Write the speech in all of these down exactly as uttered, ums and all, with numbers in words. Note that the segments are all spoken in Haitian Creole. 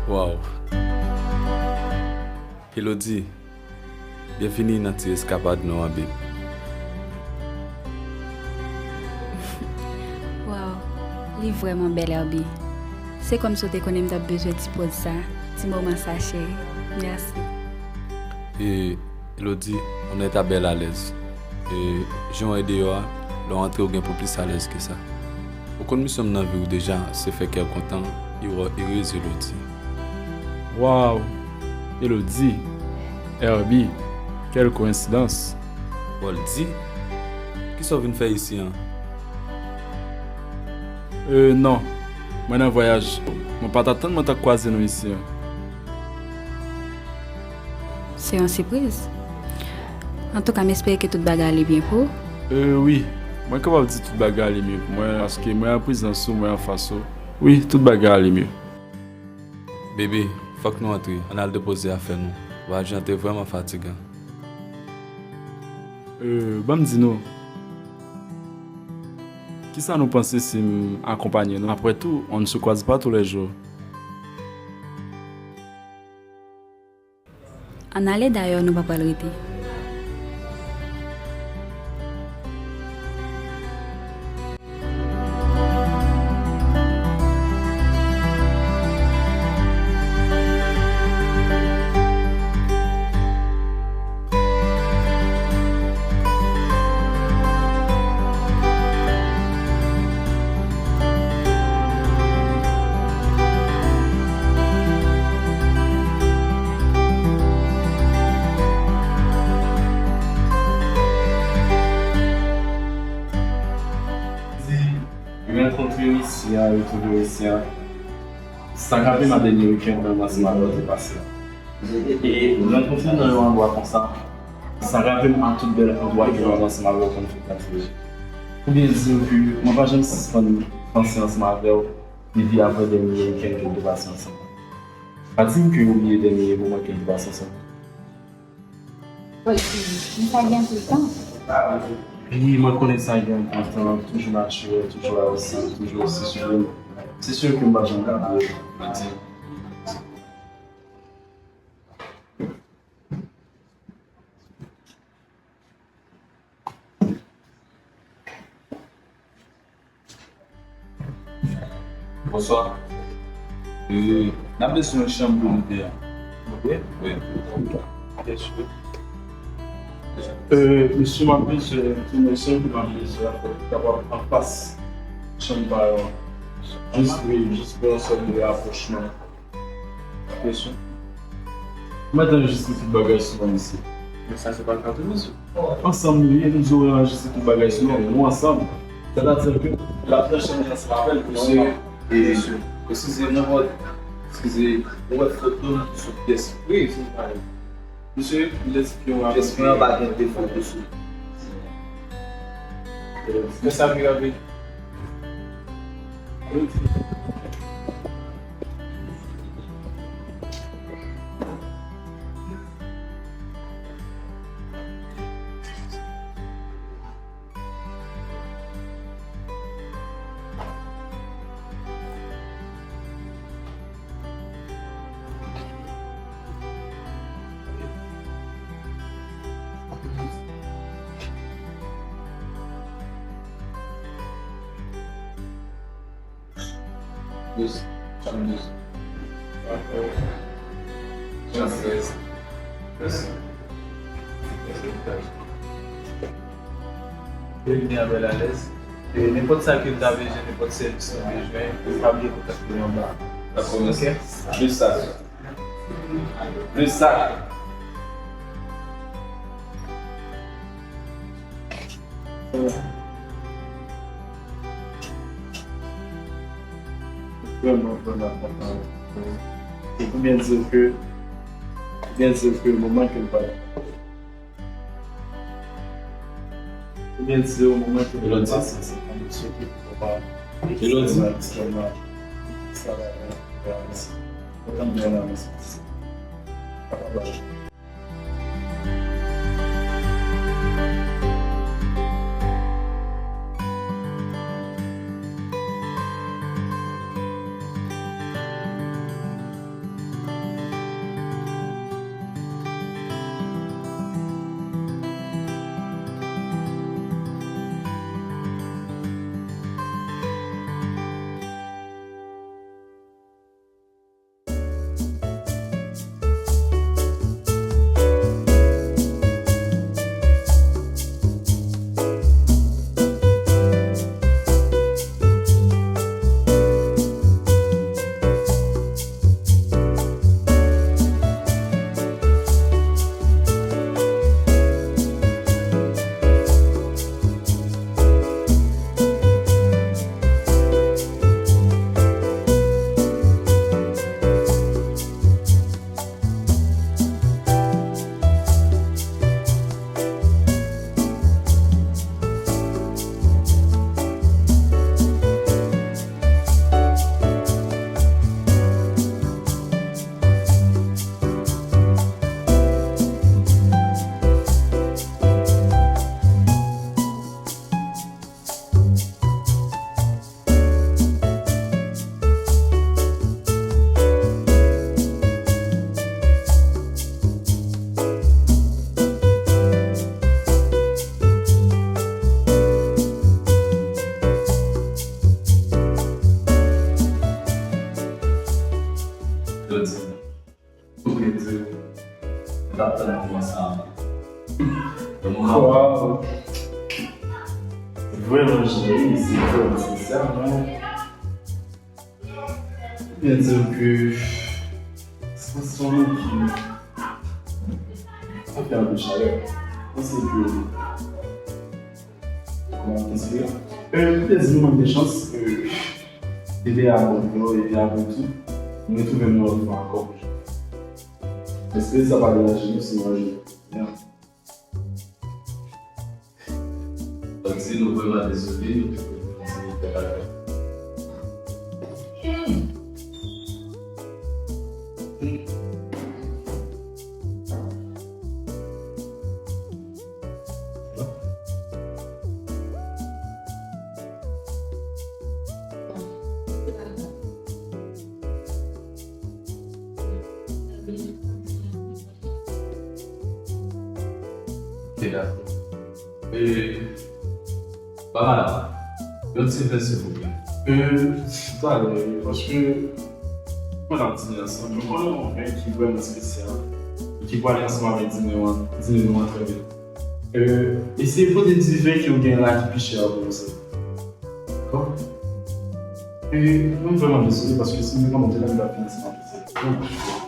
Waw. Elodie, byenvini nan ti eskapad nou an, babe. Waw, li vrèman bèl, Herbie. Se kòmsi w te konnen m t ap bezwen ti poz sa, ti moman sa, cheri. Mèsi. E, Elodie, ou nèt a bèl alèz. E, jan w ye deyò a, lè w antre ou gen pou plis alèz ke sa. Ou konn misyon m nan vi w deja, se fè kè w kontan, e w ere, Elodie. Waw! Elodie! Herbie! Quelle coïncidence! Boldy, kisa w vin fè isi an? Euh, non. Mwen nan vwayaj. Mwen pa t atann mwen t ap kwaze nou isi an. Se yon sipriz. Antouka, m espere ke tout bagay ale byen pou ou. Euh, wi. Mwen kapab di tout bagay ale byen pou mwen, paske mwen an prezans ou, mwen anfas ou. Wi, tout bagay ale byen. Baby, fòk nou antre. Ann al depoze afè nou. Vwayaj lan te vrèman fatigan. Euh, ban m di nou. Kisa nou panse si m akonpanye nou? Après tout, on ne se croise pas tous les jours. Ann ale, dayè nou pa pral rete. Di, rankontre w isi a, retwouve w isi a. Sa k ap vin nan dènye wikenn nan ansanm avè w te pase. E rankontre nan yon andwa konsa, sa raple m a tout bèl andwa ke mwen ansanm avè w konn frekante. Pou byen di w ke mwen pa janm sispann panse ansanm avè w depi apre dènye wikenn ke nou te pase ansanm. Pa di m ke w bliye dènye moman ke nou te pase ansanm. Boldy, men sa gen anpil tan. Wi, mwen konnen sa gen anpil tan, toujou natirèl, toujou avanse, toujou osi souvni. Se si ke m pa janm ka bliye w. Bonswa. N ap bezwen yon chanm pou nou de a. Wi. Wi. Byen si. Mesye, m ap bezwen, pou mesye, m ap bezwen fò li kapab anfas chanm pa yo. Jis, wi, jis pou yon sèl de rapwochman. Kesyon. Mwen te anrejistre tout bagay sou mwen isi. Men sa se pa l ka tou mesye. Ansanm nou ye, nou di w anrejistre tout bagay sou nou, nou ansanm. Sètadi ke l ap nan chanm nan se pa avè l pou nou. Mesye, e mesye, eskize mwen, eskize, ou wè foto m sou pyès. Wi, se sa. Mesye, m te di ke w ap. Pyès mwen an pa gen defo desou. Men sa ki rive. Douz. Chanm douz. Chanm trèz. Mèsi. Mèsi. Byenvini a bèl alèz. E nenpòt sa ke nou ta bezwen, nenpòt sèvis nou bezwen, pa bliye kontakte nou anba. Dakò, mèsi. Jis sa. Jis sa. Vrèman, vrèman kontan. E pou byen di w ke, pou byen di w ke moman ke m pa Ebyen, se yon moman ke nou pase ansanm. Mwen swete pou nou pa ekstrèmman, ekstrèmman, ekstrèmman, ekstrèmman, ekstrèmman, ekstrèmman. Jodi, pou byen di, m t ap tann moman sa a. Yon moman. Waw! Vrèman jeni, se vrèman espesyal, mwen. Byen di ke sa se yon moun ki, sa fè anpil chalè. Mwen se ke, kòman te di, euh, m te di nou mank de chans, euh, epi apre, epi apre tou, nou retwouve nou lòt fwa ankò. Espere sa pa deranje nou si nou anje. Donk, si nou vrèman dezole, nou te kontinye fè bagay. Ok, dakò. E, ba madanm, yon ti ven, silvouplè. E, talè, paske, mwen ap dine ansanm, nou konnen yon ven ki vrèman espesyal, e ki pwale ansanm avèk dine nou an, dine nou an trè byen. E, eseye pote diven ke w gen la ki pi chè pou nou sa. Dakò? E, mwen vrèman dezole paske si nou pa monte la, nou pa fini ansanm avèk sa. Vrèman.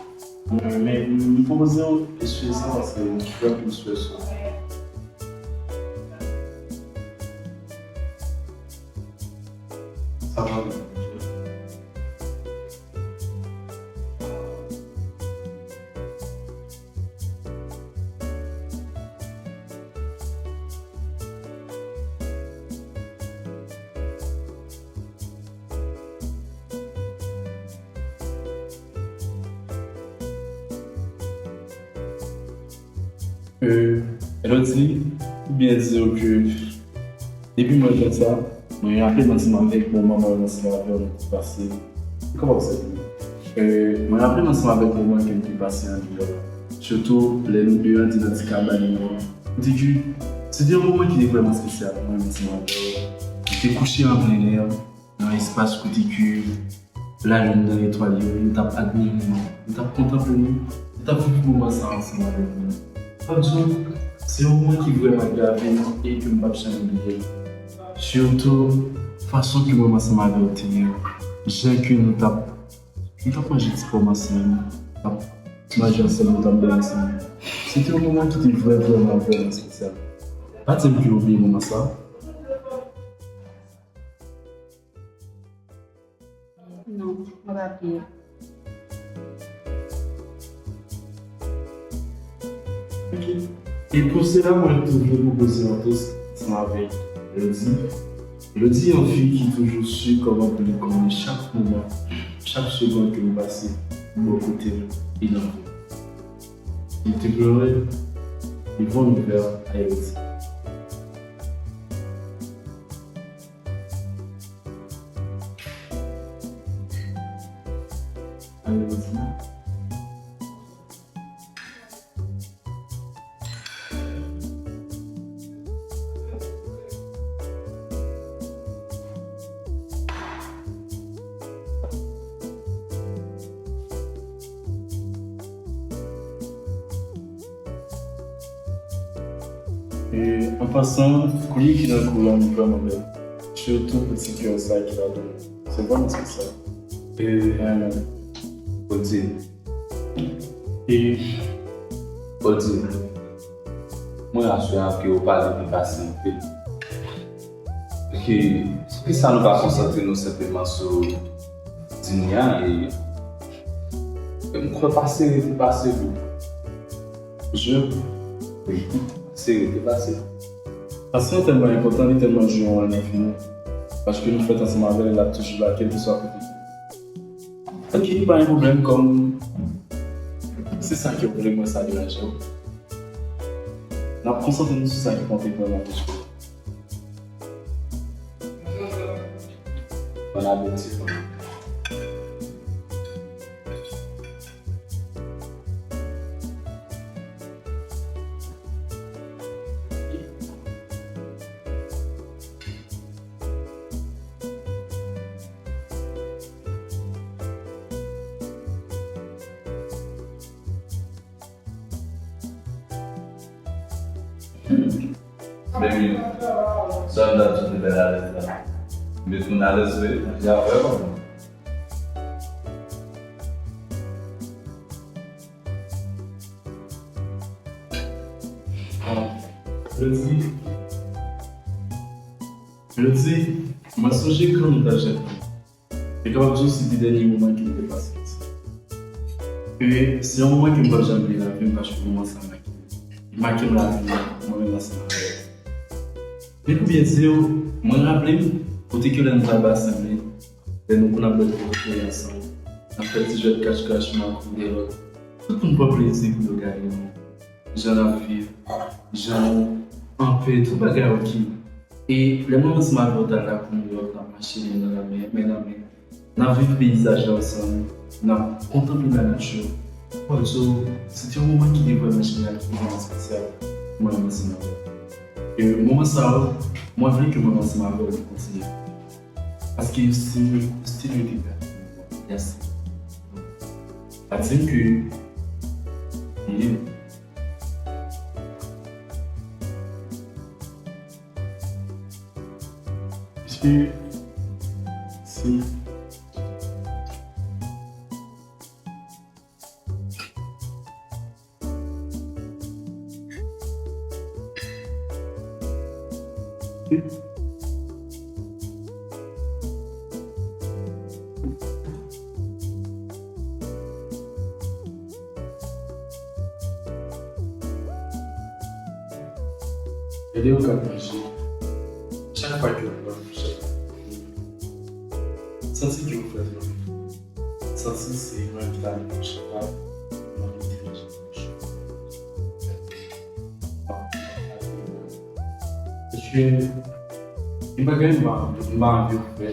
E, men, m pwopoze w eseye sa paske m fè anpil swè sou ou. Sa va. Euh, Elodie, pou byen di w ke depi mwen jwenn sa, mwen raple m ansanm avèk moman mwen ansanm avè w nou te pase. Kòman w sèvi? Euh, mwen raple m ansanm avèk moman ke nou te pase andeyò. Sitou lè nou de an te nan ti kabann nou an. Kote ke se te yon moman ki te vrèman espesyal pou mwen ansanm avè w. Nou te kouche an plen lè, nan espas kote ke lalin nan etwal yo, nou t ap admire nou, nou t ap kontanple nou, nou t ap viv moman sa a ansanm avèk nou. Fò m di w, se yon moman ki vrèman grave nan e ke m p ap janm bliye. Sitou, fason ke mwen ansanm avè w te ye, jan ke nou t ap, nou t ap manje ti pòm ansanm, nou t ap manje ansanm, nou t ap bwè ansanm. Se te yon moman ki te vrè, vrèman, vrèman espesyal. Pa di m ke w bliye moman sa a. Non, mwen pa bliye. Ok. E pou sela, mwen toujou pwopoze yon toast ansanm avèk Elodie. Elodie se yon fi ki toujou su kòman pou li konnen chak moman, chak segonn ke nou pase bò kote l e nan vi l. Li te plore, li von ouvè a Elodie. E, an pasan, koulye ki nan kou la, li vrèman bèl. Sitou pou ti kè sa ki ladan l. Se vrèman espesyal. E, Odile. E, Odile, mwen asire w ke w pale byen pase anpil. Ki, poukisa nou pa konsantre nou senpleman sou dine a e, e m kwè pase rete pase lou. Je, wi, pase rete pase. Pase an tèlman enpòtan, li tèlman jwe yon wòl nan vi nou. Paske nou fèt ansanm avè l, l ap toujou la, kèlkeswa kote. Ok, pa gen pwoblèm, kòm se sa ke w vle, mwen sa deranje w. N ap konsantre nou sou sa ki konte vrèman pou jodi. Bòn apeti, fanmi. Baby, sa m t ap di w te bèl alèz la. M vin alèz vre, manje a vrèman bon. Elodie, Elodie, mwen sonje kan nou t ap jèn. E kapab di w se te dènye moman ke m te pase ansanm. E se yon moman ke m p ap janm bliye nan lavi m, paske moman sa a make m. Li make m lavi m, mwen menm ansanm avè l. Men pou byen di w, mwen raple m kote ke lè nou t ap rasanble, lè nou konn ap bwè kokote ansanm, n ap fè ti jwèt kach kach, makout, dèyè lòt. Tout moun pran plezi pou yo gade nou. Jan n ap viv, jan nou anpè, tout bagay oke. E lè mwen ansanm avè w t al lakou Nouyòk, n ap mache men nan men, men nan men, n ap viv peyizaj la ansanm, n ap kontanple lanati. Mwen di w, se te yon moman ki te vrèman jenyal, ki te vrèman espesyal pou mwen menm ansanm avè w. E moman sa yo, mwen vle ke mwen menm ansanm avè w nou kontinye. Paske se yon stil yo te fè. Yes. Pa di m ke, yeah. Mesye, si. Gade yo k ap manje. Chak fwa ke yo pran fousèt, santi ke yo fè zòrèy. Santi se mwen ki ta mete chita, mwen mete manje nan bouch. Paske gen bagay m pa, m pa anvi fè.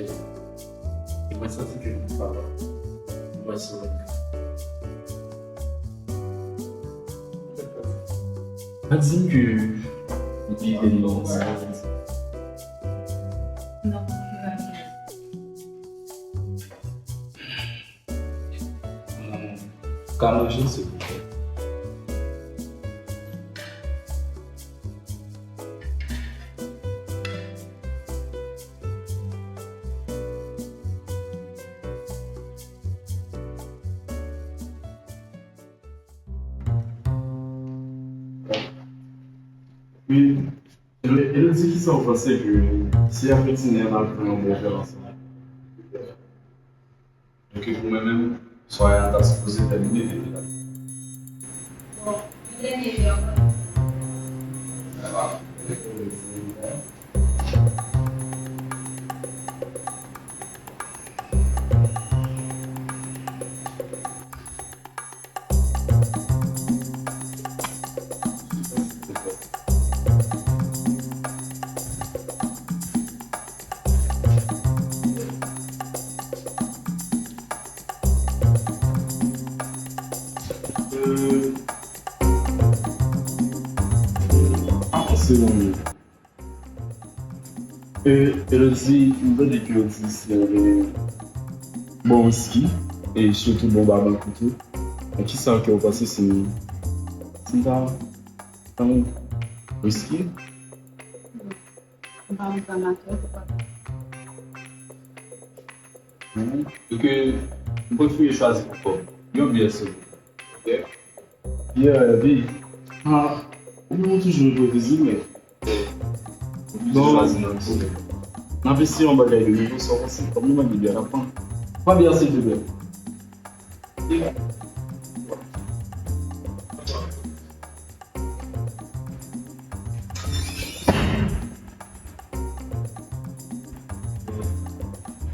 E mwen santi ke m pa, m wè se mwen. Pa di m ke ou te vin nan sa. Non, m pa vin. Ou ka manje, silvouplè? Wi. Elodie, kisa w panse ke si apetinen an al fè yon bon fè ansanm? Donk, pou mwen menm, sware an ta sipoze tèmine depi la. Bon, yon dènye jwe ankò. Avanse nan men. E, Elodie, m tande ke yo di se yon bon wiski, e sitou bon babankou tou. Men kisa ke w panse si, si m ta pran wiski? M pa yon amatè, se pa. Donk, m prefere chwazi pou kò m. Yon byè, silvouplè. Ok? Yeah, baby. Ah, ou menm ou toujou enpwovizib, men. Bon, n ap eseye yon bagay de nouvo, sa w panse? Kòm nou mande byè, n ap pran. Pran byè, silvouplè.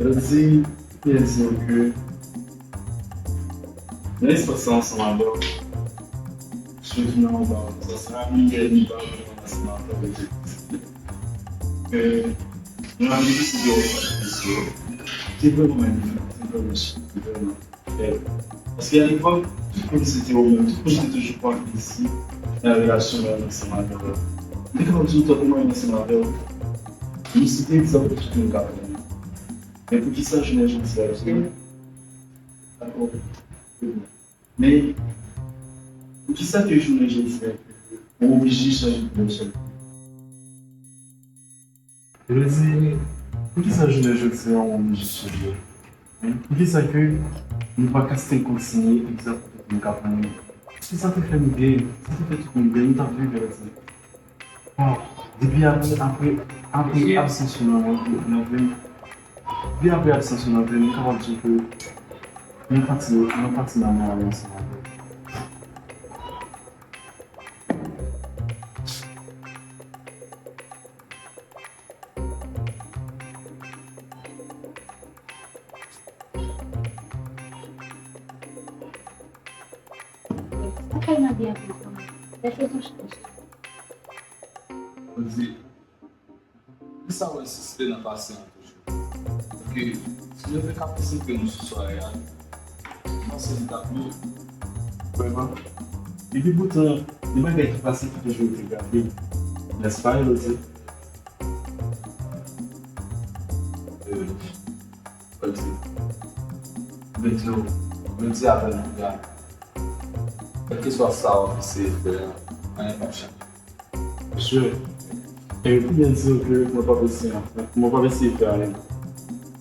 Yo di, yo di ke nan espas sa ansanm avè w, sou vin nan anba w, sa, sa, li gen li pa ansanm avè w, yo di. Men, nan ane ki sou yo, se vrèman magnifique, se vrèman chic, se vrèman. Paske alepòk, tout moun se te yo menm, tout moun te toujou pran plezi nan relasyon mwen menm ansanm avè w. Men kòm di w, tankou mwen menm ansanm avè w, nou se te egzanp pou tout moun ka pran. Men poukisa jounen jodi a, dakò? Men poukisa ke jounen jodi a, ou oblije chanje pou yon sèl? Vle di, poukisa jounen jodi a w oblije chanje? Poukisa ke nou pa ka still kontinye egzanp kote nou ka pran yo? Paske sa te fè m byen, sa te fè tout moun byen, nou t ap viv, vle di. Bon, depi apre, apre, apre absans ou nan, nan vi m, depi apre absans ou nan vi m, m kapab di w ke mwen pati, mwen pati nan mè a ansanm avè w. Sa fè m anvi anpil kanmenm. Lè sezon chanje. Poukisa w ensiste nan pase an toujou? Paske si nou te ka konsantre nou sou sware a, m panse li t ap miyo. Vrèman. Epi poutan, gen bagay ki pase ki toujou rete grave. Nèspa, Elodie? Elodie. Mwen di w, mwen di avè nou la, kèlkeswa sa w ap eseye fè a, anyen p ap chanje. Mesye, e m byen di w ke mwen p ap eseye anyen, mwen p ap eseye fè anyen.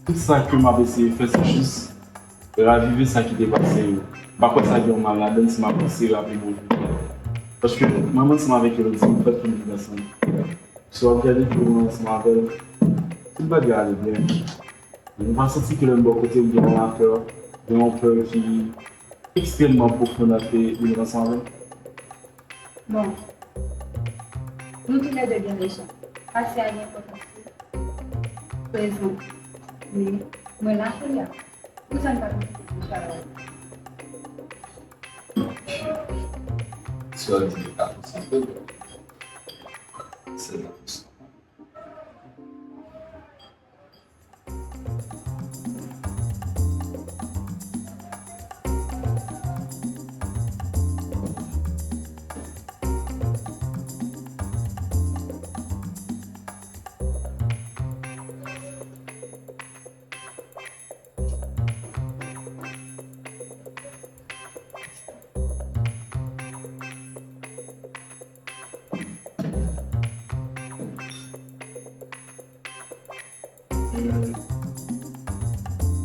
Tout sa ke m ap eseye fè, se jis ravive sa ki te pase yo. M pa kwè sa gen yon mal ladann si m ap eseye raple bon vi. Paske mwen ansanm avèk Elodie, nou fèt pou n viv ansanm. Si w ap gade videyo mwen ansanm avè l, tout bagay ale byen. Ou pa santi ke lè m bò kote w gen yon lapè, gen yon pè ki ekstrèmman pwofon ant li menm ansanm avè m? Bon, nou toulède gen rezon. Pase a gen enpòtans li. Prezan, wi, mwen la kounye a. Poukisa n pa konsantre sou travay? Sa w di a konsantre, se la konsantre.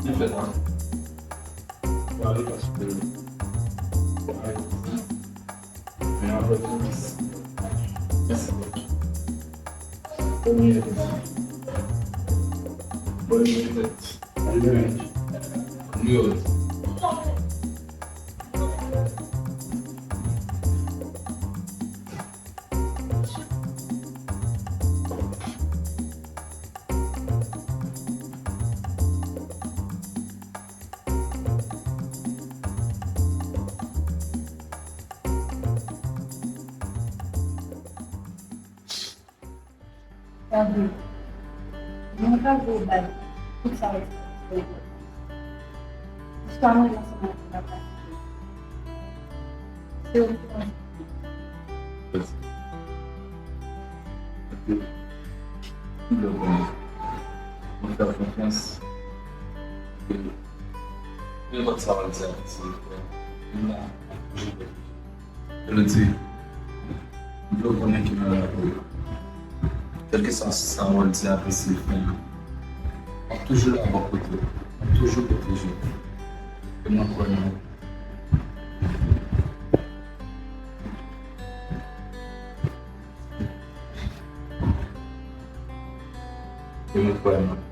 Mwen fè sa. Mwen ale paske mwen ale. Men anpil plis. Mèsi. Premye. Bonne journée. Bonne journée. Bonne journée. Tande, mwen pa vle bay tout sa w eksplike. Istwa mwen ansanm avè w pa fasil. Se ou ki konn. Mèsi. Paske, mwen fè w konfyans. Ke nenpòt sa w ap di a, se, mwen la, toujou. Elodie, m vle w konnen ke mwen la pou ou. Kèlkeswa sa w ap di apre se fen an, m ap toujou la bò kote w. M ap toujou pwoteje w. E mwen kwè nan ou. E mwen kwè nan ou.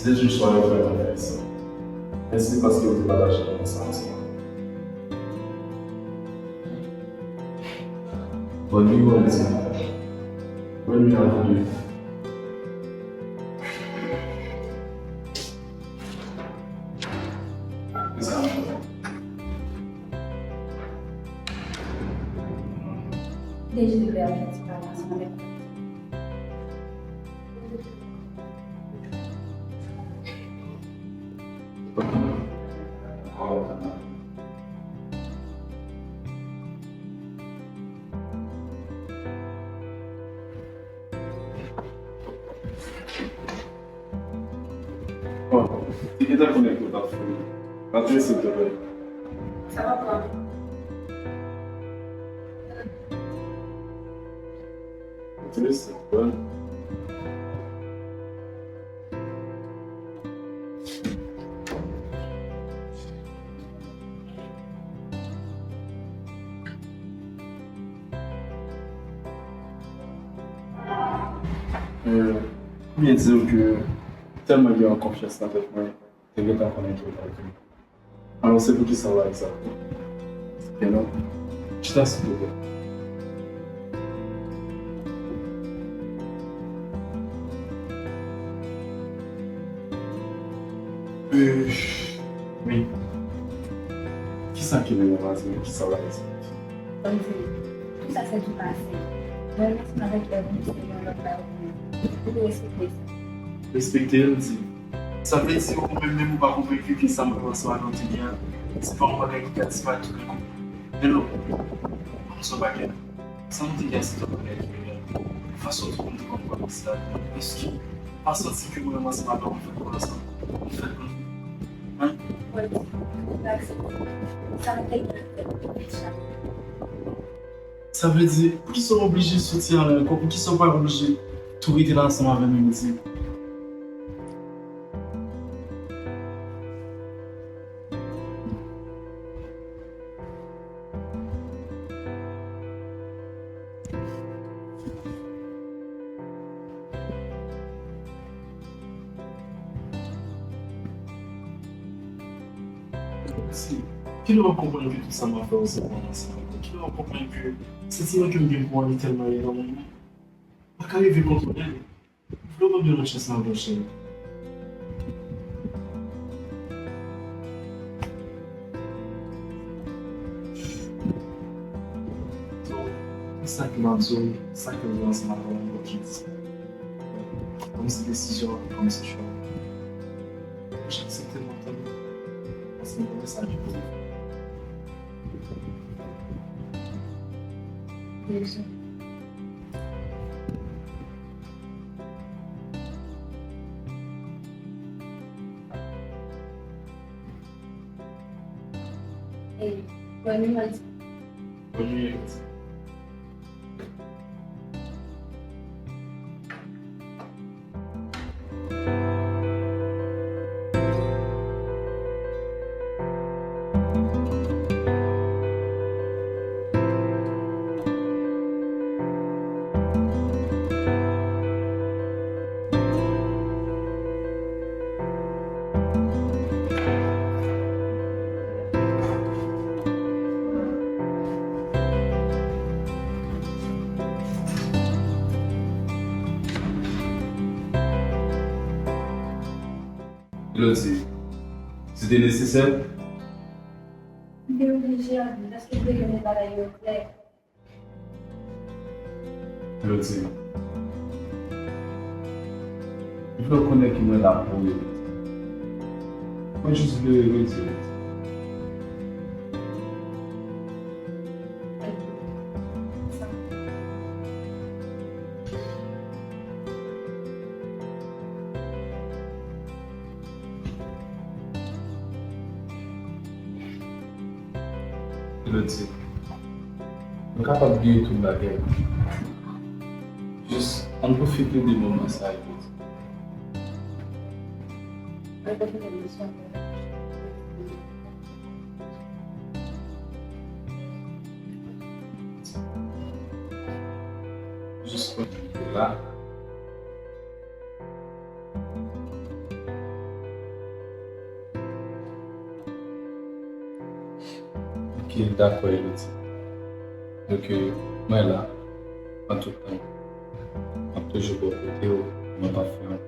Se yon chwa yo fè konfyans. Mèsi paske w te pataje moman sa ansanm. Bonne nuit, Wendy. Bonne nuit à vous deux. Deja, Bon, ti gentan konnen ke w t ap fou. Rantre, silvouplè. Sa va, pran. Rantre, silvouplè. Euh, pou byen di w ke tèlman gen yon konfyans nan tèt mwen, te gentan konnen ke w t ap vini. Alò, se poukisa w la egzakteman? Chita, silvouplè. Euh, wi. Kisa ki mennen w a di m kisa w la egzakteman? Bon, di, tout sa se du passé. Mwen, ansanm avèk Erwin, se yon lòt bagay. Ou dwe respekte sa. Respekte l, di. Sa vle di ou menm, menm ou pa konvenki ke sa m fè ansanm avè w te byen, se pa yon bagay ki ka disparèt toudenkou. Hello, nou se yon bagay. Sa nou te di a se yon bagay ki byen. Fason tou moun te konn pwomès la, èske ou pa santi ke mwen menm ansanm avè w, nou fèt pou ansanm? Nou fèt pou nou. Hein? Sa nou te gen pou fè deja. Sa vle di, poukisa w oblije soti a la ankò? Poukisa w pa oblije tou rete la ansanm avè m, Wendy? Si, kilè w ap konprann ke tout sa m ap fè yo se pou ansanm? Kilè w ap konprann ke santiman ke m gen pou ou li tèlman enorm, m pa ka rive kontwole l? Vle w ban m yon lòt chans ankò, cheri? So, sa ke m ap di w, sa ke m di ansanm avè w, m ap di w. Kòm se desizyon an, kòm se chwa an. Mwen aksepte l, mwen tande. Paske m konnen sa ki pou m fè. Deja. Hey, bonne nuit. Bonne nuit. Elodie, se te nesesè? M te oblije anvi, paske m te vle mete bagay yo klè. Elodie, m vle w konnen ke mwen la pou ou, Elodie. Mwen jis vle w ere, Elodie. Elodie, nou kapab bliye tout bagay. Jis, ann pwofite de moman sa a, Elodie. Jis pran kite la. Dakò, Elodie. Donk, mwen la, an tout tan. M ap toujou bò kote w, mwen p ap fè anyen.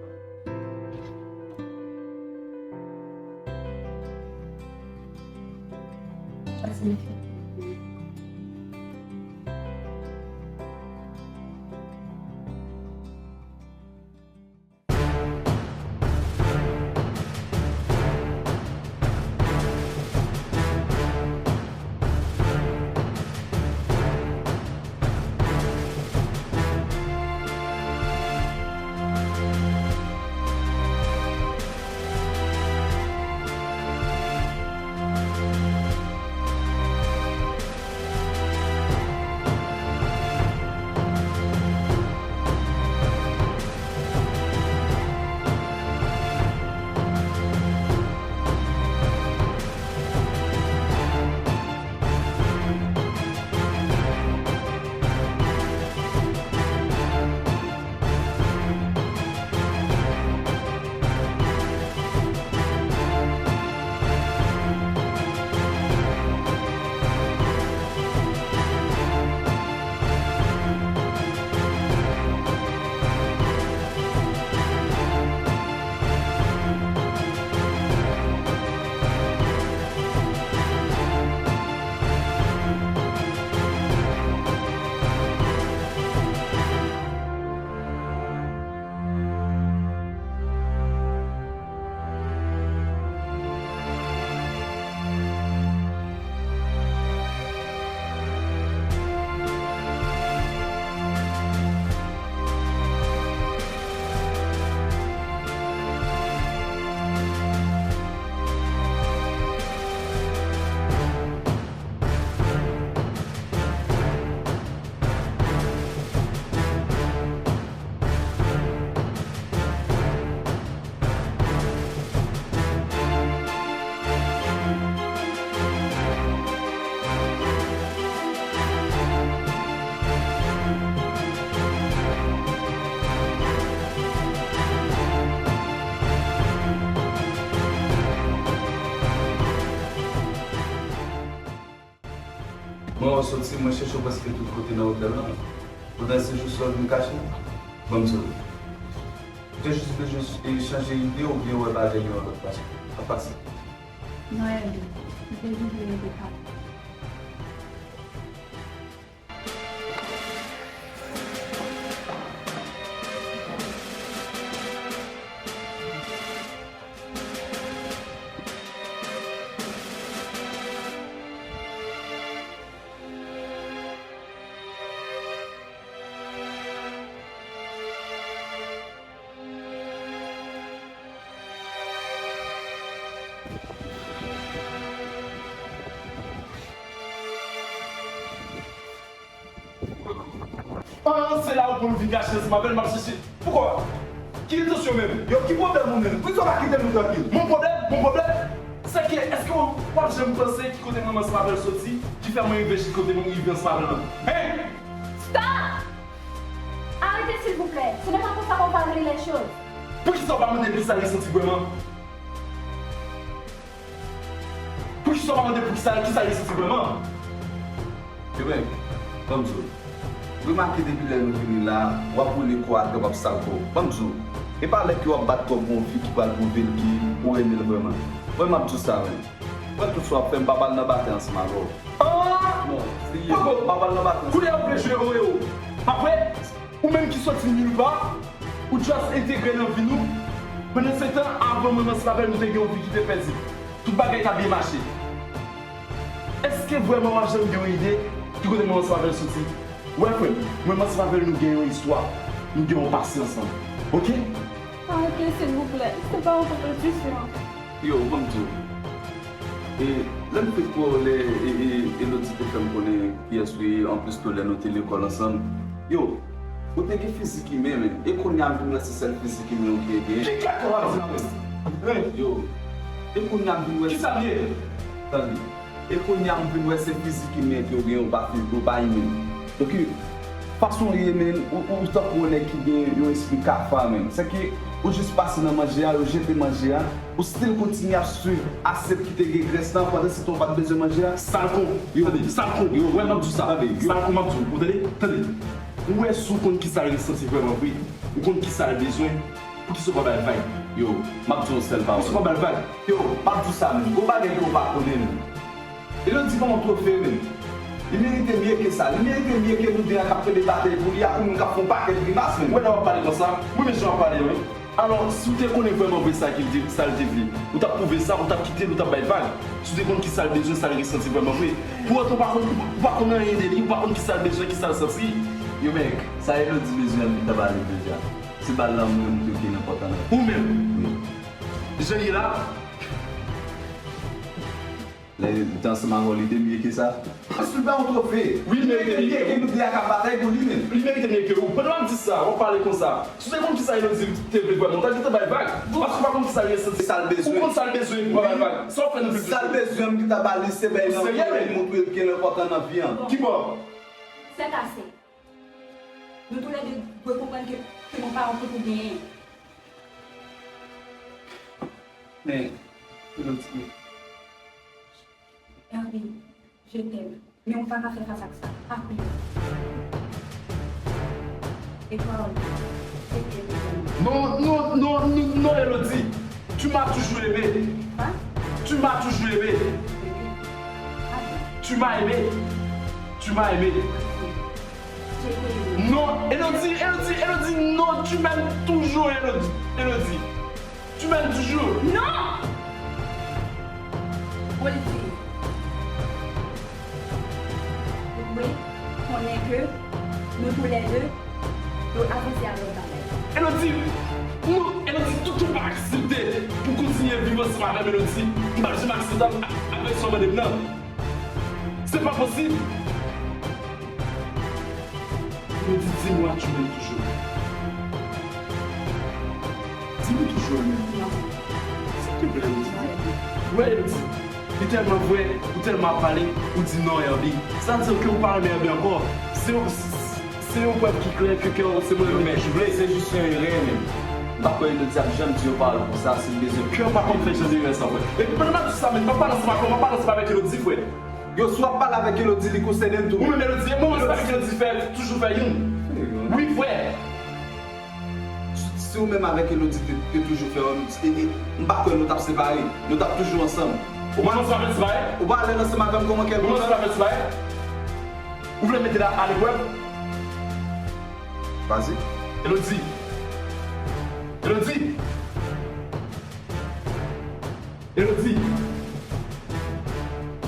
Mwen wè w soti, mwen chèche w prèske tout kote nan otèl lan. Pandan se jis la w vin kache? Ban m di w. Ou te jis bezwen, e, chanje ide oubyen w wè bagay yo yon lòt fason? Sa pase. Non, Elvin. M te vin vle rete kalm. Ah, se la ou pou l vin kache ansanm avè l, m ap chèche. Poukò? Ki entansyon menm? Yo, ki pwoblèm ou menm? Poukisa w pa kite nou trankil? Mon pwoblèm? Mon pwoblèm? Se ke, èske w, w ap janm panse ki kote manman ansanm avè l soti, ki fè mwen rive jis kote mwen rive ansanm avè l lan? Hein? Stop! Arrêtez, s'il vous plaît. Ce n'est pas comme ça qu'on va régler les choses. Poukisa w pa mande poukisa li santi vrèman? Poukisa w pa mande poukisa, kisa li santi vrèman? Eben, ban m di w. Remake depi lè nou vini la, w ap woule kò atè, w ap sal kò w. Ban m di w. E pa lè ke w ap bat kò pou yon fi ki pral pwouve l ke ou renmen l vrèman. Mwen, m ap di w sa menm. Mwen, tout sa w ap fè, m pa pral nan batay ansanm avè w. Ah! Non, serye, m pa pral nan batay ansanm avè w. Kounye a ou vle jwe orewo, pa vre? Ou menm ki soti nil pa, ou just entegre nan vi nou. Pandan se tan, avan mwen ansanm avè l, nou te gen yon vi ki te pèdi. Tout bagay t ap byen mache. Èske vrèman w ap janm gen yon ide ki kote mwen ansanm avè l soti? Wè, frè m, mwen ansanm avè l, nou gen yon istwa. Nou gen yon pase ansanm. Oke? Arete, silvouplè. Se pa yon konpetisyon. Yo, ban m di w. E lè m fèk wè w, lè, e, e, Elodie te fè m konnen kiyès ou ye, anplis tou lè nou te lekòl ansanm. Yo, ou te gen fizik imen, men. E kounye a m vin wè se sèl fizik imen ou te gen. Ki kaka w ap di la, men? Yo, e kounye a m vin wè. Kisa m ye? Tande. E kounye a m vin wè se fizik imen ke w gen, ou pa fi-, ou pa imen. Donk, Fason li ye, men, ou, ou tankou yon nèg ki gen yon espri kafa, men. Sèke ou jis pase nan manje a, yo jete manje a, ou still kontinye ap swiv asyèt ki te gen grès lan, pandan se tan ou pa t bezwen manje a. Salkon, yo, tande, salkon, yo, wè m ap di w sa, tande, yo, salkon m ap di w, ou tande, tande. Ou wè si w konn kisa l resanti vrèman vre, ou konn kisa l bezwen, poukisa w pa ba l vag? Yo, m ap di w yon sèl pawòl. Poukisa w pa ba l vag? Yo, m ap di w sa menm, gon bagay ke w pa konnen menm. Elodie pa yon twofe menm. Li merite mye ke sa. Li merite mye ke nou de a k ap kenbe batèy pou li a, pou moun k ap fè yon pakèt grimas menm. Ou wè lè w ap pale konsa? Ou renmen jan w ap pale a wi. Alò, si w te konnen vrèman vre sa ki l te, sa l te vle, ou t ap pwouve sa, ou t ap kite l, ou t ap bay vag. Si w te konn kisa l bezwen, sa l resanti vrèman vre. Pou otan, ou pa konn, ou pa konn anyen de li, ou pa konn kisa l bezwen, kisa l santi. Yo, men, sa Elodie bezwen an, li ta ba li deja. Se ba l lanmou yo m te gen nan pòt an nan. Ou menm? Wi. Jan l ye la? Lè li te ansanm avè w, li te mye ke sa? Paske l pa yon twofe. Wi, li merite mye ke nou de a k ap batay pou li menm. Li merite mye ke ou. Pandan w ap di sa, w ap pale konsa. Si w te konn kisa Elodie te vle vrèman, ou ta gentan bay vag. Paske ou pa konn kisa l resanti. Sa l bezwen. Ou konn sa l bezwen pou w pa bay vag. Sa w fè nan piblik? Sa l bezwen, m gentan ba li, se bay lanmou li montre l gen enpòtan nan vi an. Kibò? Sèt ase. Nou toulède dwe konprann ke, ke nou pa yon koup ou genyen. Men, Elodie. Hervé, je t'aime. Men ou pa ka fè fas ak sa. Pa priye. E pawòl. Non, non, non, non, non, Elodie. Tu m'as toujours aimé. Quoi? Tu m'as toujours aimé. Bébé. Attends. Tu m'as aimé. Tu m'as aimé. Non, Elodie, Elodie, Elodie, non, tu m'aimes toujours, Elodie, Elodie. Tu m'aimes toujours. Non! Olivier. Ou dwe konnen ke nou toulède, nou avanse a lòt bagay. Elodie, non, Elodie, tout ou pa aksepte pou kontinye viv ansanm avè m, Elodie. M p ap janm aksepte agresyon mande m nan. Se pa posib. Elodie, dis-moi, tu m'aimes toujours. Dis-moi toujours, Elodie. S'il te plaît, Elodie. Wè, Elodie, li tèlman vrè, ou tèlman ap pale, ou di non, Herby. Sa vle di ke ou pa renmen Herby ankò. Se yon, se yon prèv ki klè ke kè w se mwen menm ki vle. Se jis yon erè, men. M pa kwè Elodie ap janm di yon pawòl konsa, si l bezwen. Kè w pa konn fè jan de erè sa, frè. Epi pandan m ap di sa, men, m ap pale ansanm avè w, m ap pale ansanm avèk Elodie, frè. Yo, si w ap pale avèk Elodie, li konsène l tou. Ou menm Elodie, e mwen menm avèk Elodie fè, toujou fè youn. Wi, frè. Si, si ou menm avèk Elodie te, te toujou fè youn, e, e, m pa kwè nou t ap separe. Nou t ap toujou ansanm. Ou pa nan sa fè separe? Ou pa alèz ansanm avè m, kòman kè l kontan? Ou nan sa fè separe? Ou vle mete l a, a leprèv? Vas-y. Elodie. Elodie. Elodie!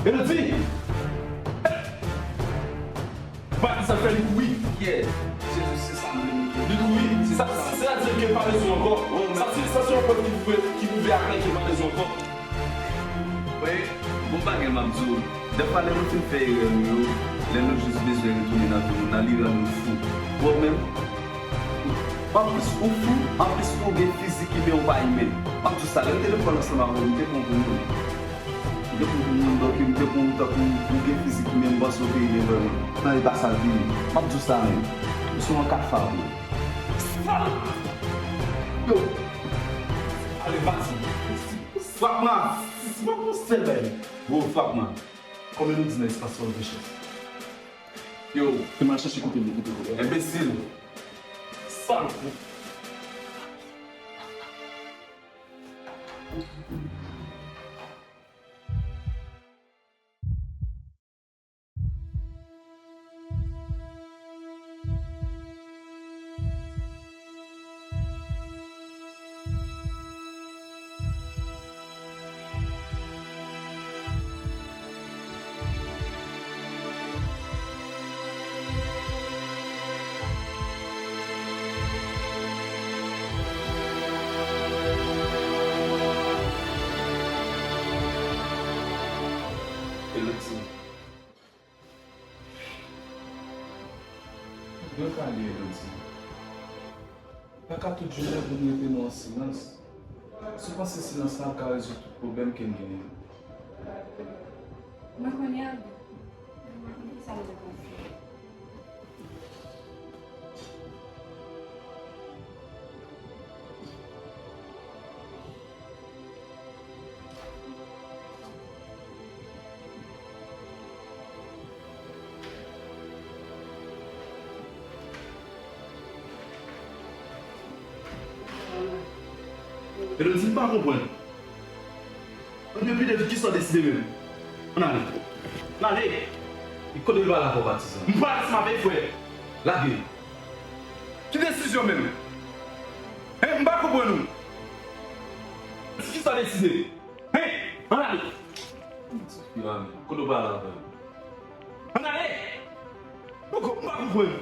Elodie! Ou pa di sa fè li kouri. Yeah. Jezi, se sa m vle, Mickey. Li kouri. Se sa, se sa di ke l pa bezwen ankò. Sa se, sa se yon prèv ki pwouve, ki pwouve aklè ke l pa bezwen ankò. Wi, bon bagay m ap di w. Dèfwa lè nou fin fè erè nou yo, lè nou jis bezwen retounen nan vi nou nan, li rann nou fou. Ou wè menm? Anplis ou fou, anplis ou gen fizik imen, ou pa imen. M ap di w sa, lè m te lekòl ansanm avè w, m te pran w pou moun. M te pran w pou moun, donk m te pran w tankou ou gen fizik imen, m panse w te imen vrèman. Nan, e pa sa l te ye. M ap di w sa menm. Ou se yon katfa vre. Sal! Yo! Ale, pati. Frapman! Frapman sèl bay. Bro, frapman. Kòman nou di nan espas pa w gen chans? Yo, te m al chèche kote m kote vòlè. Enbesil. Sal. Elodie. Byen pale, Elodie. Pa ka tout jounen pou n rete nan yon silans. Si w panse silans lan ap ka rezoud tout pwoblèm ke n genyen yo. Mwen konnen Albert. Mwen konnen kisa l rekonèt. Elodie, m pa konprann. Ann, depi de kisa w deside menm? Ann ale. Ann ale. E kote l pale avè w, patizan? M pale ansanm avè l, frè. Lage. Ki desizyon menm? Hein, m pa konprann ou. Kisa w deside? Hein? Ann ale. Ti fi la menm. Kote w pale avè l? Ann ale! Poko, m pa konprann.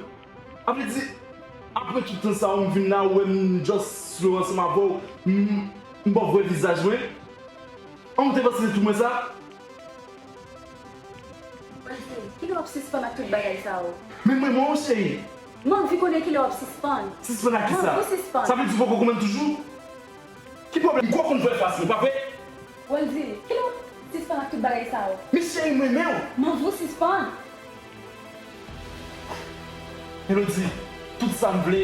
A vle di, apre tout tan sa, ou vin la, ou wè m just slow ansanm avè w, m, m ba w vrè vizaj mwen. An, ou te panse se tou mwen sa? Ann, kilè w ap sispann ak tout bagay sa yo? Men mwen, mwen, cheri. M anvi konnen kilè w ap sispann. Sispann ak kisa? M anvi w sispann. Sa vle di ou poko konprann toujou? Ki pwoblèm? M kwè w konn vwè fas mwen, pa vre? Weldy, kilè w sispann ak tout bagay sa yo? Men cheri, m renmen w. M anvi w sispann. Elodie, tout sa m vle,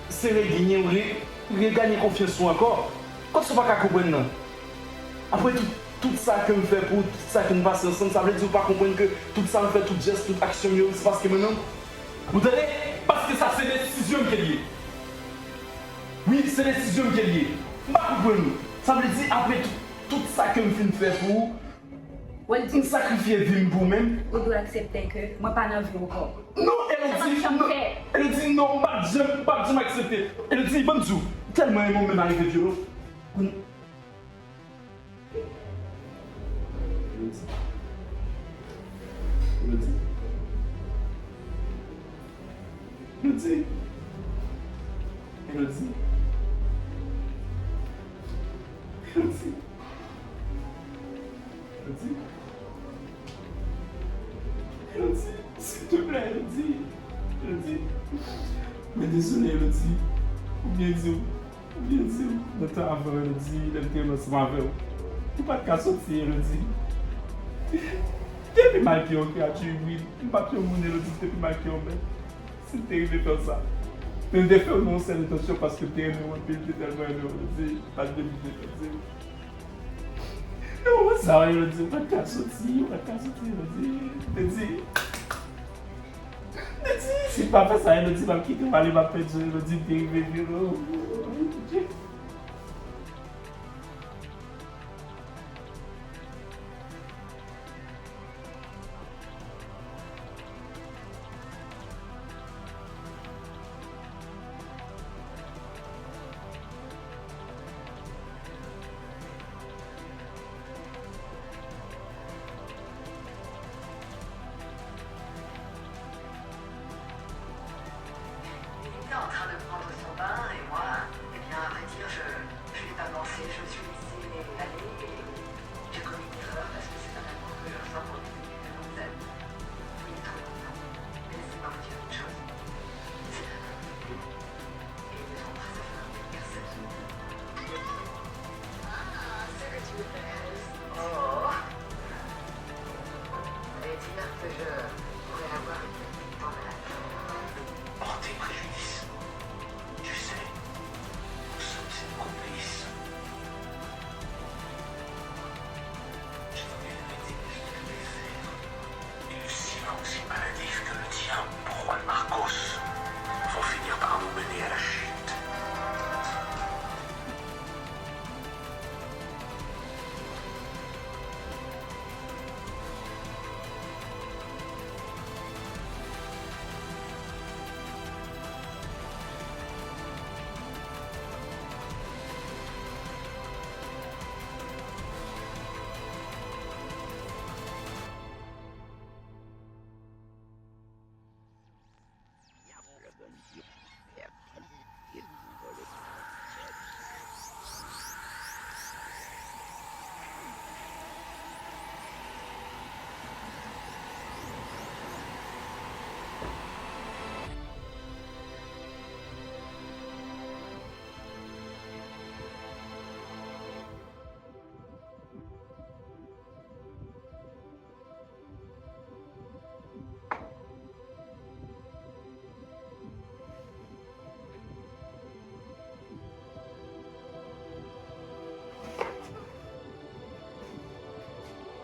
se regenyen w, re, reganye konfyans ou ankò. Kot sa w pa ka konprann nan? Apre tout, tout sa ke m fè pou ou, tout sa ke n pase ansanm, sa vle di ou pa konprann ke tout sa m fè, tout jès, tout aksyon m yo, se paske m renmen w? Ou tande? Paske sa se desizyon m ke l ye. Wi, se desizyon m ke l ye. M pa konprann ou. Sa vle di, apre tout, tout sa ke m fin fè pou ou, Weldy, m sakrifye vi m pou ou menm. Ou dwe aksepte ke mwen pa nan vi w ankò. Non, Elodie, non. Sa p ap janm fèt. Elodie, non, m p ap janm, m p ap janm aksepte. Elodie, ban m di w, m tèlman renmen w, m menm arive vyole w. Elodie. Elodie. Elodie. Elodie. Elodie. Elodie. Elodie, silteplè, Elodie. Elodie. Mwen dezole, Elodie. Ou byen di w. Byen di w, nan tan avan, Elodie, lè m te renmen ansanm avè w, ou pa t ka soti, Elodie. M te pi mal ke yon kreyati ibrid. M pa t yon moun, Elodie, m te pi mal ke yon bèt. Si m te rive fè w sa, men m te fè w nan yon sèl entansyon, paske m te renmen w anpil, m te tèlman renmen w, Elodie, m pa t vle m te fè w. Non, sa, Elodie, ou pa t ka soti, ou pa t ka soti, Elodie. M te di, Elodie, si m pa fè sa, Elodie, m ap kite w ale, m ap pèdi w, Elodie, m te rive vyole w. Il était en train de prendre son bain et moi, eh bien, à vrai dire, je, je n'ai pas pensé, je me suis laissée aller et j'ai commis une erreur parce que c'est un amour que je ressens pour une, une demoiselle. Il est trop mignon. Mais laissez-moi vous dire une chose. C'est un homme. Et il ne trompera sa femme avec personne. Ah, ce que tu me plais. Oh. Et dire que je pourrais avoir une petite tendresse. Porter préjudice. Tu sais, nous sommes ses complices. Je t'en ai répété mille plaisirs. Et le silence est maladif que le diable pour Juan Marcos. Vont finir par nous mener à la chute.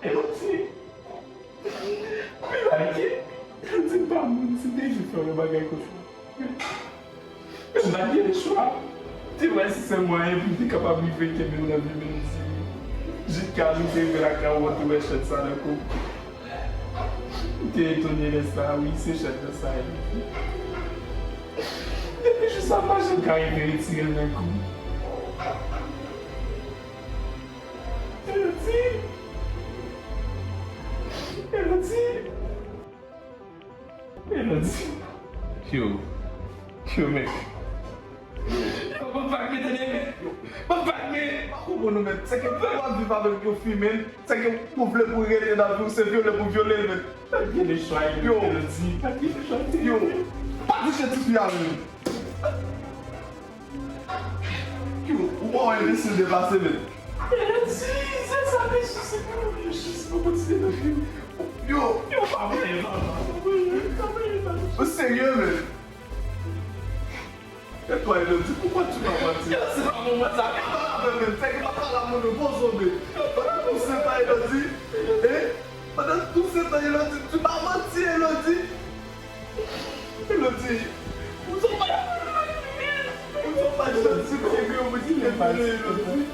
Elodie, Elodie, m pa moun, si m te vin fè yon bagay konsa. Men m pa t gen lechwa. Te wè si se mwayen pou m te kapab rive kenbe w nan vi m, Elodie. Jiskaske m te rive lakay ou, mwen te wè chèn sa nan kou m. M te etone lè sa a, wi, se chèn nan sa a, Elodie. Depi jou sa a, m pa janm ka rive retire l nan kou m. Elodie! Elodie! Elodie! Yo. Yo, men. Yo, ban m vag, men, tande, men. Yo, ban m vag, men. Pa konprann ou, men. Se ke pou w ap viv avèk yon fi, men. Se ke ou vle pou l rete nan vi w, se vyole pou vyole l, men. Pa t gen lechwa, Elodie. Pa t gen lechwa. Yo, pa touche tifi a, men. Yo, ou pa wè enbesil deplase, men. Elodie, se sa, men, jis pou jis pou kontinye nan vi. Yo. Yo, pa vle, non, non. Ou serye, men? E toi, Elodie, pourquoi tu m'as menti? Yo, se pa moman sa. Pa pale avè m, men. Fè ki pa pale a moun yo, poze w, men. Pandan tout se tan, Elodie. Eh? Pandan tout se tan, Elodie, tu m'as menti, Elodie. Elodie. Ou sou pa, ou sou pa janti, nèg yo, mwen di, Elodie.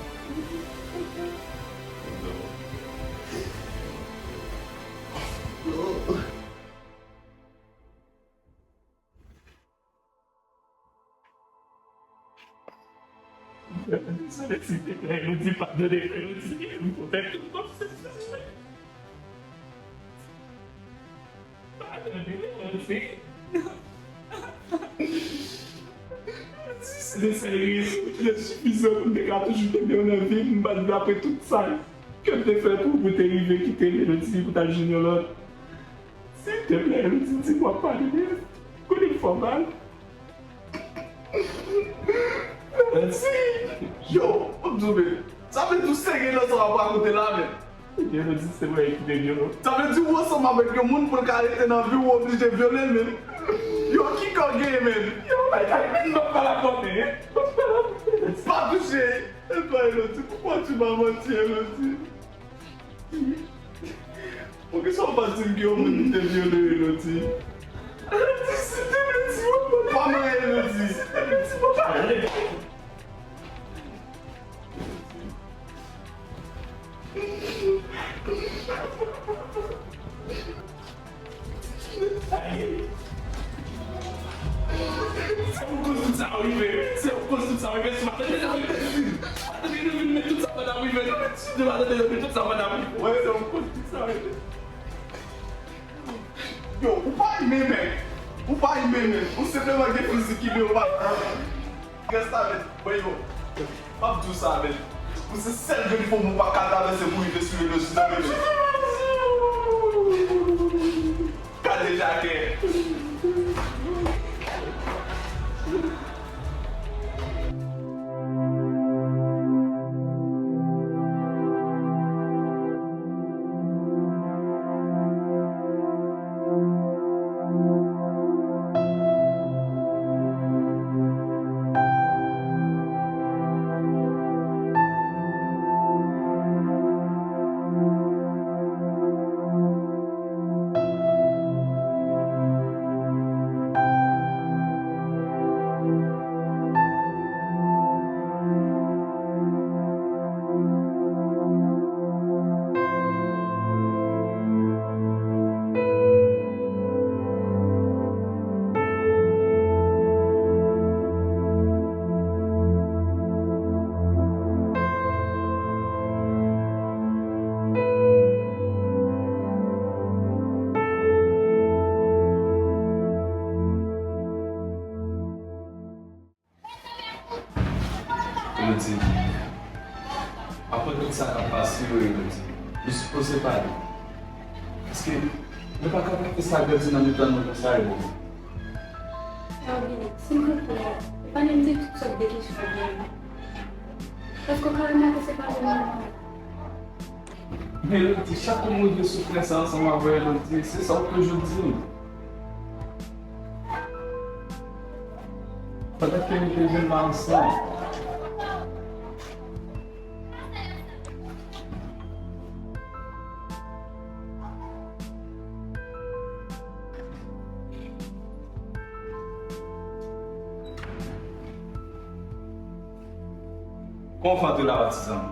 Dezole, silvouplè, Elodie, padone m, Elodie, m konnen tout kòb se sa. Padone m, Elodie. Si se te sèl rezon ki te sifizan pou m te ka toujou kenbe w nan vi m, m pa t vle apre tout sa ke m te fè pou ou, pou te rive kite m, Elodie, pou t al jwenn yon lòt. Silvouplè, Elodie, di m w ap padone m. Konnen m fè w mal. Elodie! Yo, m ap di w, men, sa vle di w serye nan sa w ap rakonte la, men. Elodie, se mwen ki te vyole w. Sa vle di w ansanm avèk yon moun pou l ka rete nan vi w, ou oblije vyole l, men. Yo, ki kò w genyen, men? Yo, men, men, m ap pale avè w, men. M ap pale avè w. Pa touche. E toi, Elodie, pourquoi tu m'as menti, Elodie? Poukisa w pa di m gen yon moun ki te vyole w, Elodie? Elodie, silvouplè, di mwen. Pa manyen, Elodie. Silvouplè, di mwen. Se pou koz tout sa rive. Se pou koz tout sa rive. Si maten deja rive, si maten deja vin met tout sa pandan rive. Si maten deja vin met tout sa pandan rive. Wè, se pou koz tout sa rive. Yo, ou pa imen, men. Ou pa imen, men. Ou senpleman gen fizik imen, ou pa. Rès avèk mwen yo. M ap di w sa, men. Ou se sèl grenn fòm ou pa ka travèse pou rive sou Elodie nan, men. Kadejakè. Elodie, apre tout sa k ap pase yo, Elodie, nou sipoze pale. Paske nou pa ka kite sa grandi nan mitan nou konsa, e bon. Hervé, silvouplè, epa n di tout sòt de kesyon byen. Èske w ka remake se pa nou menm? Men Elodie, chak kou m rive sou pwen sa ansanm avè w, Elodie, se sa w toujou di m. Pandan ke nou te jwenn marenn sa. Kòman w fè antre la a, ti zanmi?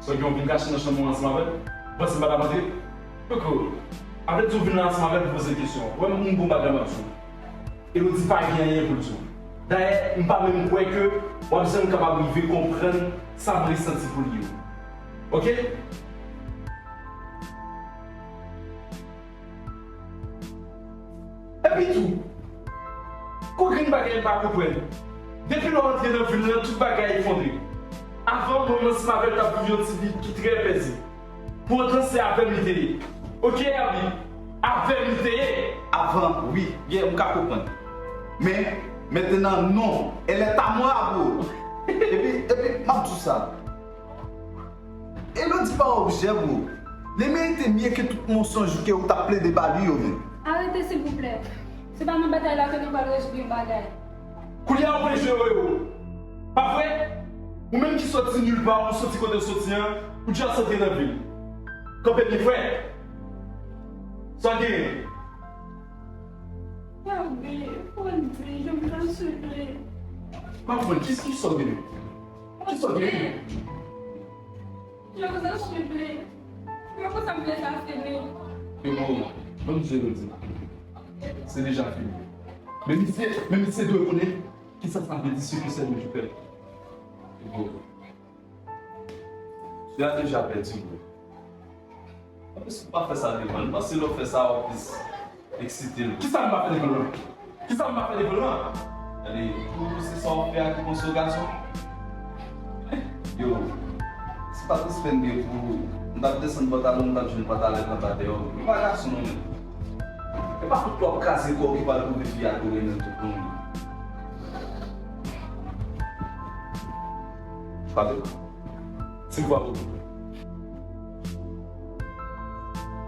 Sa w gen w vin kache nan chanm ou ansanm avè l? Ou panse m pa t ap antre? Koko, avèk di w vin la ansanm avè l pou poze kesyon. Ou wè m gon bagay m ap di w. Elodie pa gen anyen pou l di w. Dayè, m pa menm kwè ke w ap janm kapab rive konprann sa m resanti pou li yo. Oke? Epi tou, gon grenn bagay m pa konprann. Depi lè w antre nan vil lan, tout bagay efondre. Avan, mwen menm ansanm avè l t ap viv yon ti vi ki trè pèzib. Poutan, se avè m li te ye. Oke, Herby, avè m li te ye. Avan, wi, yeah, m ka konprann. Men, mentenan, non. Elle est à moi, bro. Epi, epi, m ap di w sa. Elodie pa objè, bro. Li merite mye ke tout mansonj ke ou t ap plede ba li yo, menm. Arete, silvouplè. Se pa nan batay la ke nou pral rezoud yon bagay. Kounye a, ou vle jwe yo-yo. Pa vre? Ou menm ki soti nilpa, ou soti kote w soti an, ou dja soti nan vil. Kanpe byen, frè. Sa w genyen? Herby, Wendy, je vous en supplie. Pa konprann, kisa w genyen? Kisa w genyen? Je vous en supplie. Mwen konsa m vle sa fini. Yo, bon, ban m di w, Wendy. Se deja fini. Men misye, men misye dwe konnen kisa sa vle di, ce que c'est de Jupiter. Yo, bon. Sè a deja pèdi, bro. Anplis, ou pa fè sa devan l, paske lè w fè sa, w ap plis eksite l. Kisa m pa fè devan l lan? Kisa m pa fè devan l lan? Gade, ou, se sa w ap fè a ki konsa w gason? Yo, si pa t respè m gen pou ou, m t ap desann pantalon, m t ap jwenn pantalèt lan pa dèyè w. Ou pa gason non, menm. E pa tout lè w ap kraze kò w ki pral pwouve fi a ke w renmen l tout non, menm. Frape. Silvouplè.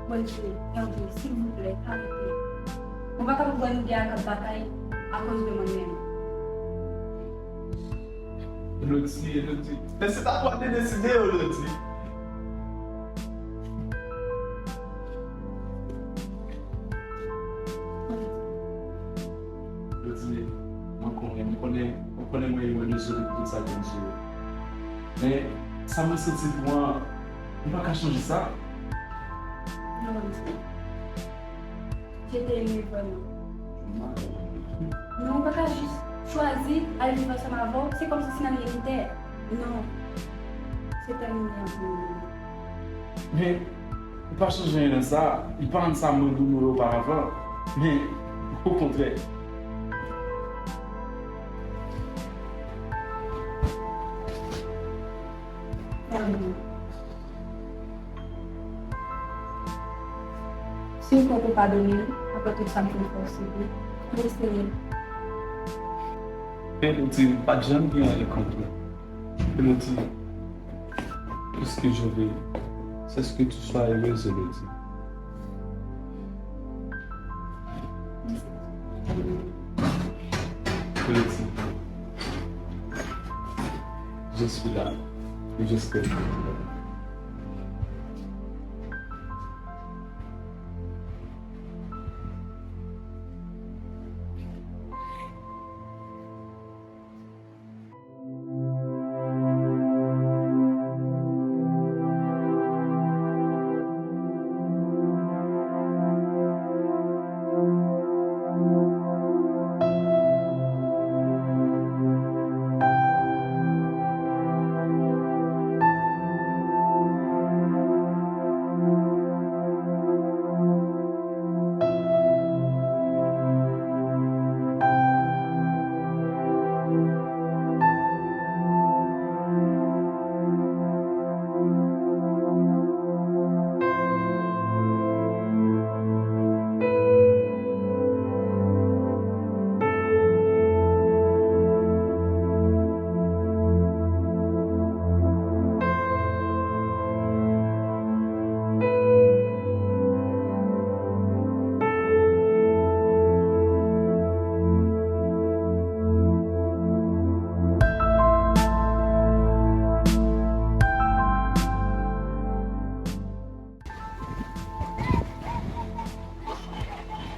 Bondye, Herby, silvouplè, arete. Mwen pa kapab wè nou de a k ap batay akoz de mwen menm. Elodie, Elodie. Men se ta twa te deside, Elodie. Yo di, mwen konnen, mwen konnen, mwen konnen mwen, mwen dezole pou tout sa ki rive sou yo. Men, sa mwen santi pou an, mwen pa ka chanje sa. Non, Wendy. Je t'ai aimé vraiment. Non, ou pa ka jis chwazi al viv ansanm avè w. Se kòmsi si n ap leve tè. Non. Se tèmine an pou mwen. Men, ou pa chanje anyen nan sa. Li pa rann sa mwens douloure oparavan. Men, okontrè. Herby. Si w kwè w pou padone l, apre tout sa m fin fè w sibi, m eseye. Elodie, m pa t janm gen anyen kont ou. Elodie, tout ce que je veux, c'est que tu sois heureuse, Elodie. Elodie, je suis là. Et je serai toujours là.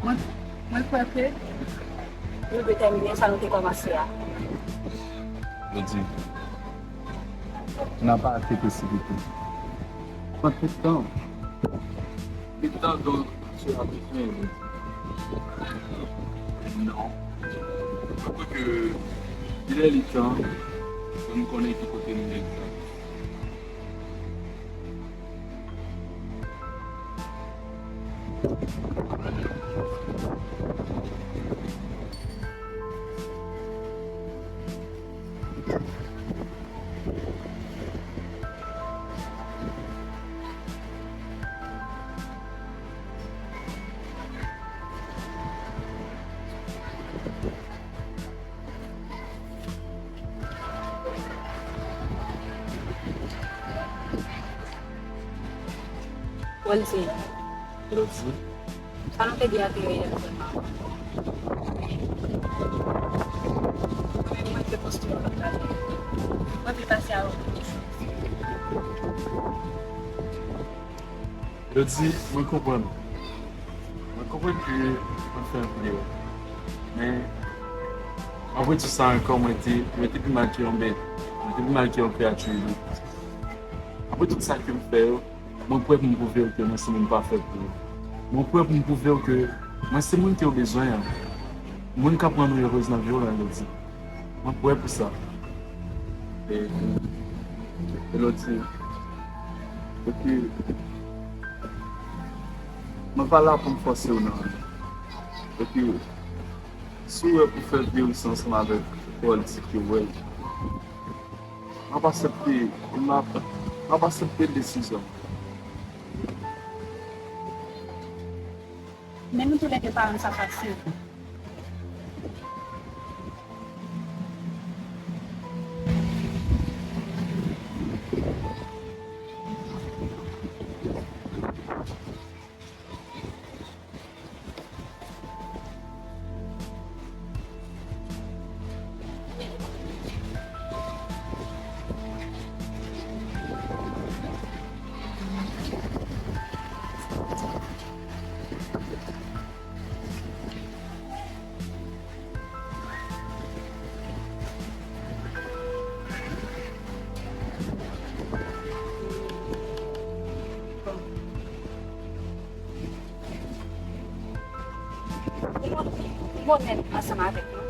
Mwen, mwen kwè ke nou dwe tèmine sa nou te kòmanse a. Yo di, N a pa te presipite. Pran tout tan. Li tan dont cela bezwen, Elodie. Non. Mwen kwè ke li lè li tan pou n konnen ki kote nou egzak. Wòl di. Elodie. Sa nou te di a te reyèl sèlman. Mwen menm, mwen te konstwi yon lòt lavi. Mwen vle pase a lòt. Elodie, mwen konprann. Mwen konprann ke mwen fè anpil erè. Men, apre tout sa ankò, mwen te, mwen te pi mal ke yon bèt. Mwen te pi mal ke yon kreyati inik. Apre tout sa ke m fè yo, mwen prè pou m pwouve w ke mwen se moun pafè pou ou. Mwen prè pou m pwouve w ke mwen se moun ke w bezwen an. Moun k ap rann ou erez nan vi w la, Elodie. Mwen prè pou sa. E, Elodie, epi, mwen pa la pou m fòse w nan anyen. Epi, si w wè pou fè vye wi sa ansanm avèk Paul, di ke wè, m ap aksepte, m ap, m ap aksepte desizyon. Men nou toulède pa rann sa fasil. Ou onèt ansanm avèk nou.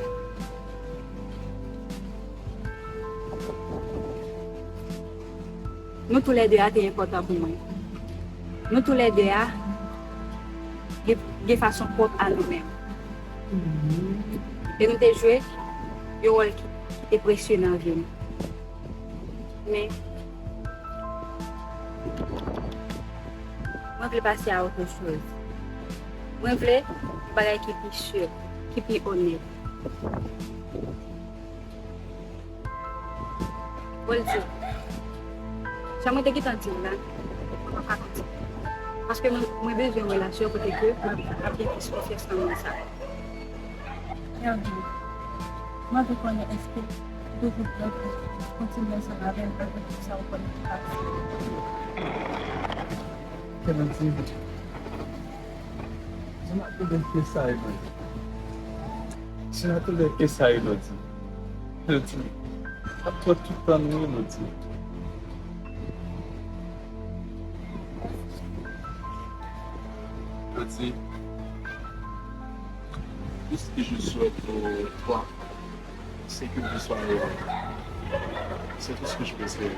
Nou toulède a te enpòtan pou mwen. Nou toulède a gen, gen fason pwòp a nou menm. E nou te jwe yon wòl ki, ki te presye nan vi m. Men, mwen vle pase a otre choz. Mwen vle yon bagay ki pi si, ki pi onèt. Goldie, jan mwen te gentan di w la, mwen pa ka kontinye. Paske mwen, mwen bezwen yon relasyon kote ke mwen ap gen plis konfyans nan moun sa. Kervin, mwen vle konnen èske ou toujou prè pou kontinye ansanm avè m malgre tout sa ou konnen ki pase. Kervin, se nan tout lè ke sa e mwen. Se nan tout lè ke sa e mwen di. Elodie, ap pran tout tan nou, Elodie. Elodie, tout ce que je souhaite pour toi, c'est que tu sois heureux. C'est tout ce que je peux espérer.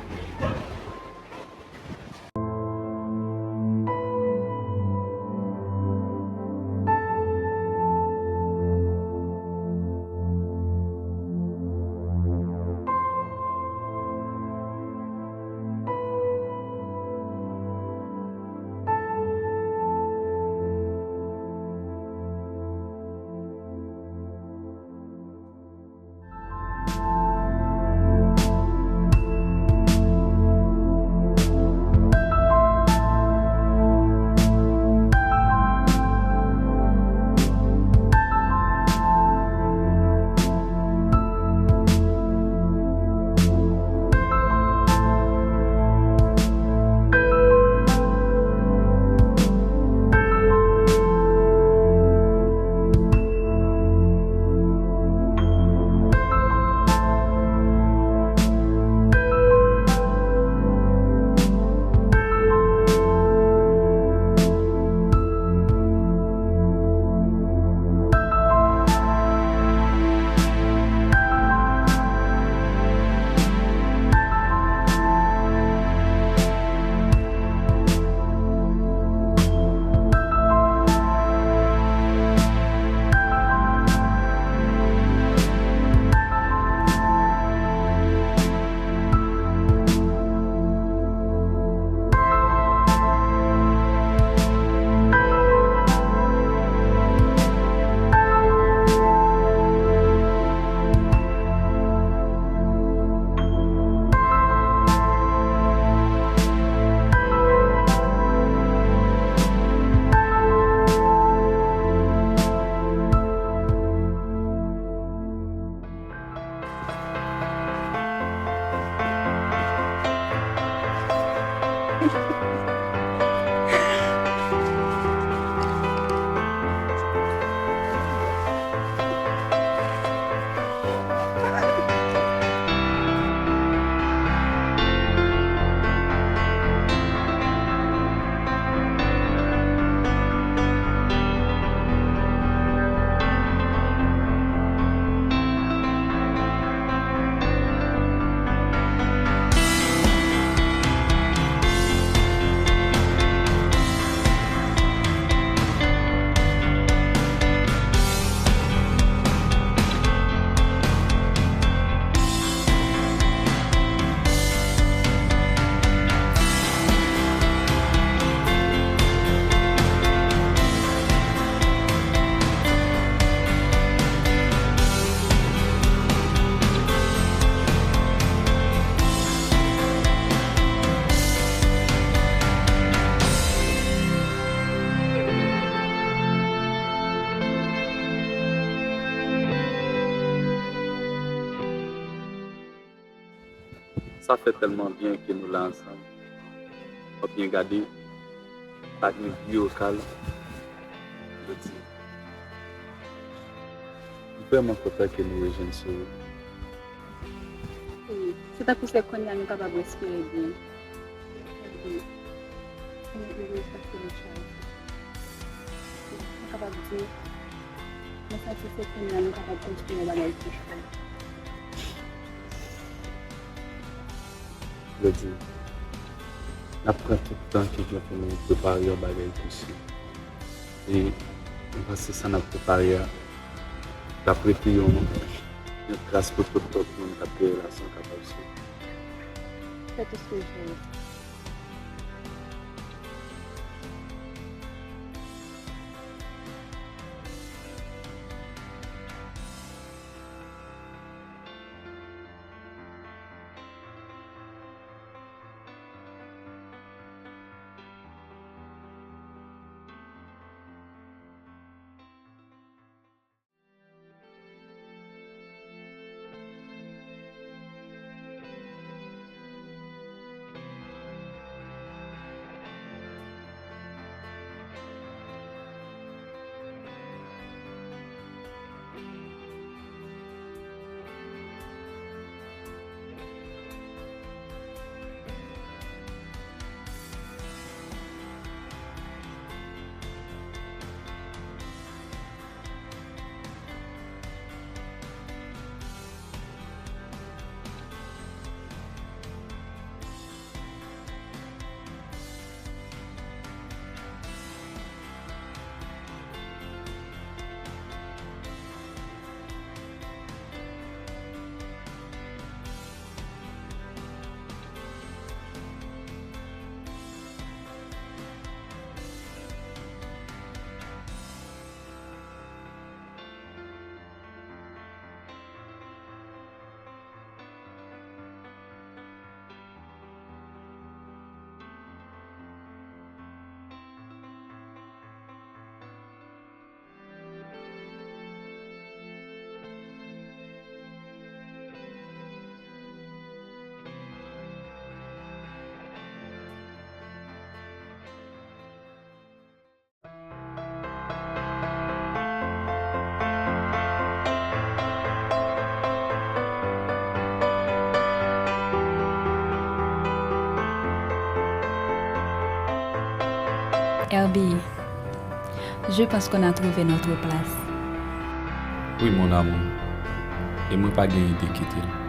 Sa fè tèlman byen ke nou la ansanm. W ap byen gade, pa gen vye okal. Jodi, m vrèman kontan ke nou rejwenn sou. Wi, se tankou se kounye a nou kapab respire byen. Byen. Mwen ere paske nou chwazi. Mwen kapab di, mwen santi se kounye a nou kapab kontinye yon bagay pi fò. Jodi, n ap pran tout tan ki gen pou nou prepare yon bagay pi si. E m panse sa n ap prepare a t ap rete yon, yon tras pou tout lòt moun k ap gen relasyon k ap ap swiv. Fè tou sa w vle. Herbie, je pense qu'on a trouvé notre place. Oui, mon amour. E mwen pa gen ide kite l.